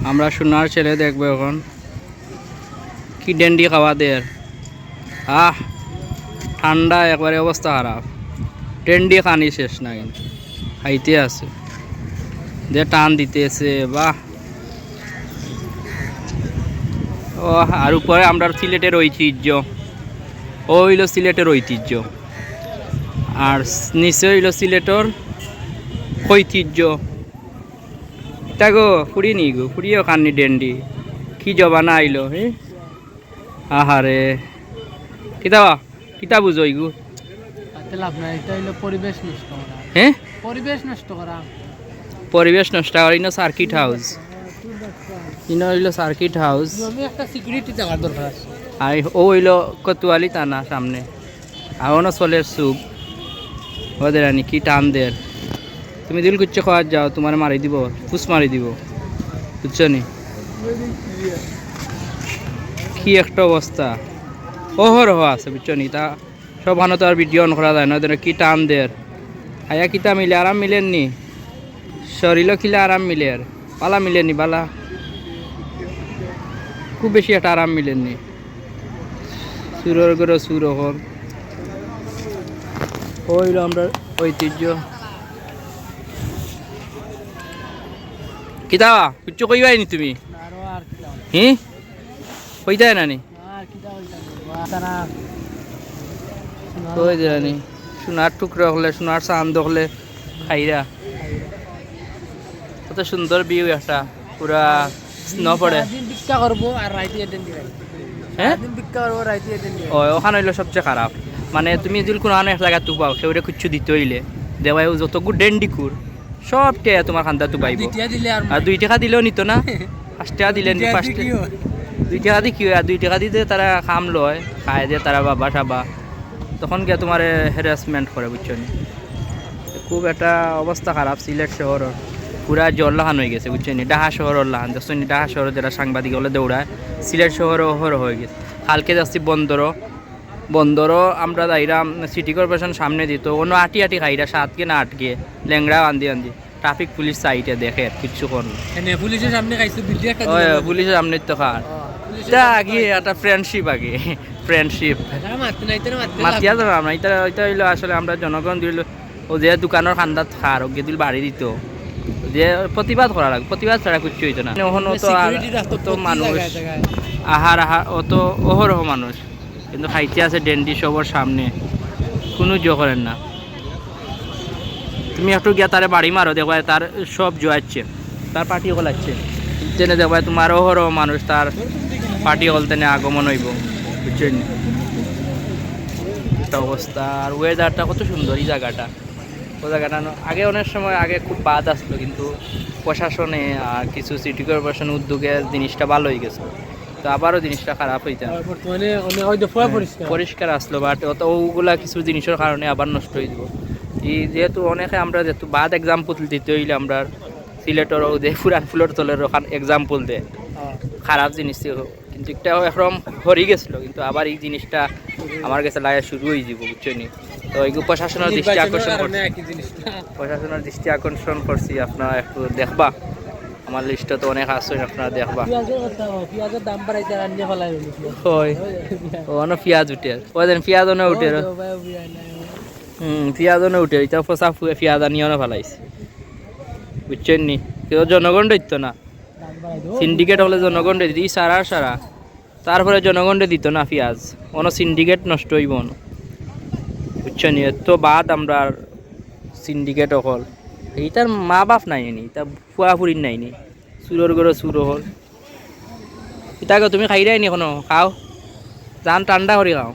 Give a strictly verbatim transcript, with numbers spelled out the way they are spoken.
আমরা সোনার ছেলে দেখবো এখন কি ডেন্ডি খাওয়া দের। আহ, ঠান্ডা একবারে অবস্থা খারাপ। ডেন্ডি খানি শেষ না কিন্তু, খাইতে আছে, যে টান দিতেছে, বাহ। ও, আর উপরে আমরার সিলেটের ঐতিহ্য, ও অইলো সিলেটের ঐতিহ্য, আর নিচে অইলো সিলেটর ঐতিহ্য। তা গো, ফুড়ি নি গো, ফুড়িও খাননি ডেন্ডি। কি জমানা আইলো, হে? আহারে। কিতা বা? কিতা বুঝো ইগু? তাতে লাভ নাই, এটা হইলো পরিবেশ নষ্ট করা। হে? পরিবেশ নষ্ট করা। পরিবেশ নষ্ট করা, ইনো সার্কিট হাউস। ইনো অইলো সার্কিট হাউস। আমি একটা সিকিউরিটি থাকার দরকার আছে। আর ও অইলো কোতোয়ালি থানা সামনে। আর অনো চলের সুপ। ও দেরানি, কি টান দের। তুমি দিল কুচ্ছু খাওয়ার যাও, তোমারে মারি দিব, ফুস মারি দিব। বুঝছো নি? কি একটা অবস্থা। অহরহ আছে, বুঝছো নি? তা সব হানো তো আর ভিডিও অন করা যায় না, ওদের কি টান দের। আয়া কিতা মিলে, আরাম মিলের নি? শরীরও কিলা আরাম মিলের? বালা মিলের নি, বালা? খুব বেশি একটা আরাম মিলের নি। চুরর ঘরো চুর অকল। অইলো আমরার ঐতিহ্য। কিতা বা? কুচ্ছু কইবায় নি তুমি? আরো আর কিতা? হি? কইতায় না নি? আর কিতা কইতাম? তারা কই দেরানি? সোনার টুকরা অকলে, সোনার চান্দ অকলে খাইরা। কত সুন্দর ভিউ একটা, পুরা স্নো পড়ে। সারাদিন ভিক্ষা করবো আর রাইতে এটেন দিবে। হ্যাঁ? সারাদিন ভিক্ষা করবো, রাইতে এটেন দিবে। ও, ওখান অইলো সবচেয়ে খারাপ। মানে, তুমি যদি কোনো আনো এক জায়গা তুপাও, কেউরে কুচ্ছু দিতে অইলে, দেওয়ায় যত গুড ডেন্ডিকুর, সব কে তোমার খান্দা তুপাইবো। দুই টেকা দিলে আর আর দুই টেকা দিলেও নিত না, পাঁচ টেকা দিলে নি, দুই টেকা পাঁচ দি টেকা। কি হয়? দুই টেকা দি কি হয়? আর দুই টেকা দিতে তারা খাম লয়, খায় যে তারা বাবা সাবা, তখন গিয়া তোমারে হ্যারাসমেন্ট করে, বুঝছো নি? খুব একটা অবস্থা খারাপ সিলেট শহরর, পুরা জল্লাহান অই গেছে, বুঝছো নি? ঢাকা শহরর লাহান, দেখছো নি? ঢাকা শহরর যেরা সাংবাদিক অকলে দৌড়ায়, সিলেট শহরও অহরহ অই গেছে। কালকে যাচ্ছি বন্দরও, বন্দরও আমরা যাইরাম সিটি কর্পোরেশন সামনে দিত, অনো আটি আটি খাইরা সাত গে না আট গে, লেংড়া আন্দি আন্দি। ট্রাফিক পুলিশ সাইডে দেখে, কিচ্ছু কর না। এনে পুলিশের সামনে খাইছো, ভিডিও একটা ওই দিলাম। পুলিশের সামনে তো খার। ও, পুলিশের তা সামনে আগে খাইছো। একটা ফ্রেন্ডশিপ আগে, ফ্রেন্ডশিপ। তারা মারতে নাই, তারা মারতে মাতিয়া লাভ তো আমরা, এটা, এটা অইলো আসলে আমরা জনগণ দিল, ও যে দোকানের খান্দাত খার, ওকে দিল বাড়ি দিত, যে প্রতিবাদ করা লাগে, প্রতিবাদ ছাড়া কিচ্ছু অইতো না। ওখানে তো আর সিকিউরিটি রাখতো তো প্রতি মানুষ জায়গায় জায়গায়। আহার আহার, অত অহরহ মানুষ। কিন্তু খাইতে আছে ডেন্ডি সবর সামনে, কোনো জো করেন না। তুমি একটু গিয়া তারে বাড়ি মারো, দেখবায় তার সব জো আছে, তার পার্টি অকল আছে। তেনে দেখবায় তোমার অহরহ মানুষ, তার পার্টি অকল তেনে আগমন অইবো, বুঝছো নি? একটা অবস্থা। আর ওয়েদারটা কত সুন্দর এই জায়গাটা, ও জায়গাটা ন-, আগে অনেক সময় আগে খুব বাদ আসতো, কিন্তু প্রশাসনে আর কিছু সিটি কর্পোরেশন উদ্যোগে জিনিসটা ভালো অই গেছে। তো আবারও জিনিসটা খারাপ অইতা। আর বর্তমানে অনেক হয়তো পুরা হ্যাঁ, পরিষ্কার। পরিষ্কার আসলো, but অত ওগুলা কিছু জিনিসের কারণে আবার নষ্ট অই দিব। এই যেহেতু অনেকে আমরা যেহেতু বাদ এক্সাম্পল দিতে অইলে আমরা সিলেটর ও যে পুরান ফুলর তলের ওখান এক্সাম্পল দে, হ্যাঁ। খারাপ জিনিস ছিল, কিন্তু একটা একরকম হরি গেছিল, কিন্তু আবার এই জিনিসটা আমার গেছে লাগা শুরু অই দিব, বুঝছো নি? তো এই প্রশাসনের দৃষ্টি নির্বাচনের আকর্ষণ কারণে করছি। একই জিনিসটা। প্রশাসনের দৃষ্টি আকর্ষণ করছি, আপনারা একটু দেখবা। আমার লিস্টে তো অনেক আছে, আপনারা দেখবা। পিঁয়াজের কথা, পিঁয়াজের দাম বাড়াইতে রান্না ফেলাই হইল পিঁয়াজ। হয়। ও, অনো পিঁয়াজ উঠে। ও, দেন পিঁয়াজ অনো উঠে। ও, ভাই, ও, ভাই, নাই। হুম, পিঁয়াজ অনো উঠে। এটা ফসা ফুয়ে পিঁয়াজ আনিয়া অনো ফেলাইছে। বুঝছেন নি? কেউ জনগণ ধরতো না। দাম বাড়াই দেবো। সিন্ডিকেট অকলে জনগণ ধরতো। ই সারা সারা। তারপরে জনগণরে দিত না পিঁয়াজ, অনো সিন্ডিকেট নষ্ট অইব অনো। বুঝছো নি? এত বাদ আমরার সিন্ডিকেট অকল। ইতার মা বাপ নাই নি, ইতা ফুয়া ফুরির নাই নি। চুরর ঘরো চুর অকল। ইতা গো তুমি খাইরায় নি কোনো? খাও। জান ঠান্ডা করি খাও।